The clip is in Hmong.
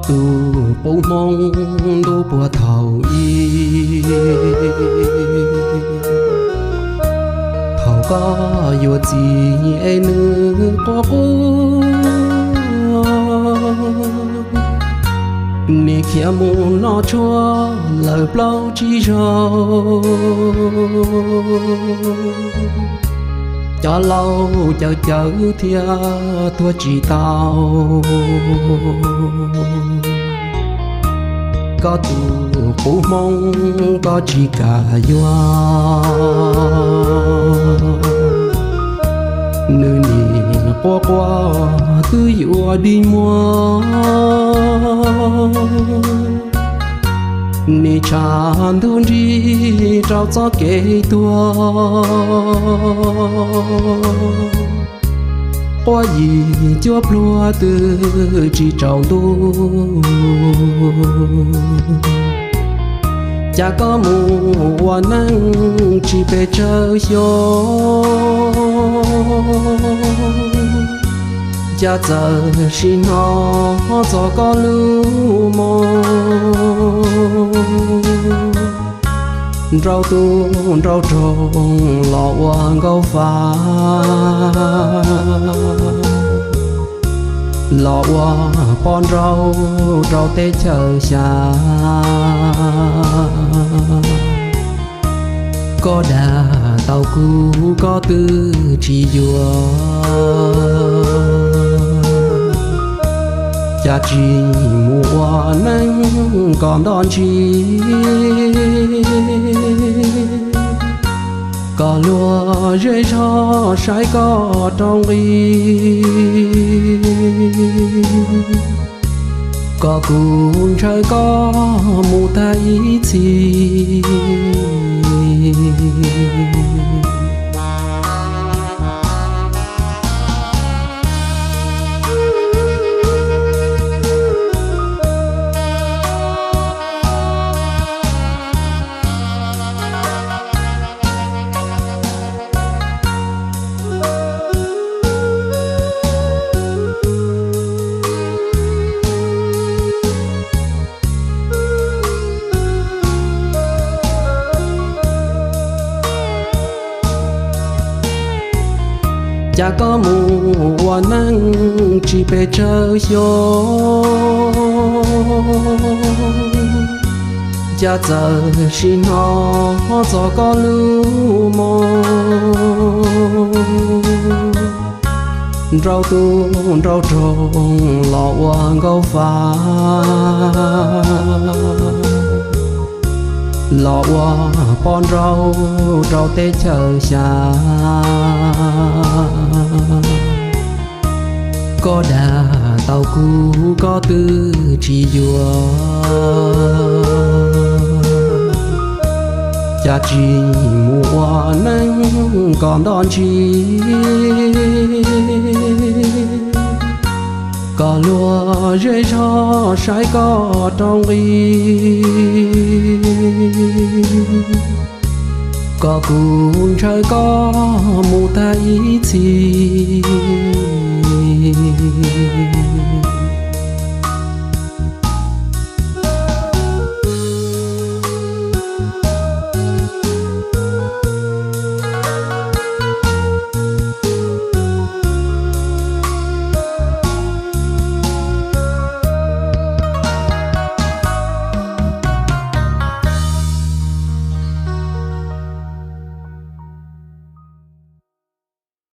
Tus qub Hmoob ntuj puag thaum ub, thaum koj yuav txiv es nws quaj quaj, nim khiav mus noj tshuaj lawm plaub tsib zaug. Cov laus cawv cawv thiaj tuag tsis tau. Koj tus qub Hmoob koj tsis kam yuav, nws nim quaj quaj twb yuav dig muag, nim tshav ntuj nrig rau txoj kev tuag. Quaj yim cuab pluag twb tsis tsaus ntuj, cas koj mus ua neej tsis pes tsawg xyoo, cas txawm sim hnov txog koj lub moo. Nrau tus nrau roog los ua nkauj fa, los ua poj nrauj rau teb chaws xya. Koj dag tau kuv koj twb tsis yuav, cas tsis mus ua neej kom nto ntsis, kom luag zej zog saib koj rau nqi, kom kuv ntshaw koj mus tag ib txhis. Cas koj mus ua neej tsis pes tsawg xyoo, cas txawm sim hnov txog koj lub moo. Nrau tus nrau roog los ua nkauj fa, los ua poj nrauj rau teb chaws xya. Koj dag tau kuv koj twb tsis yuav, cas tsis mus ua neej kom nto ntsis, kom luag zej zog saib koj rau nqi, kom kuv ntshaw koj mus tag ib txhis.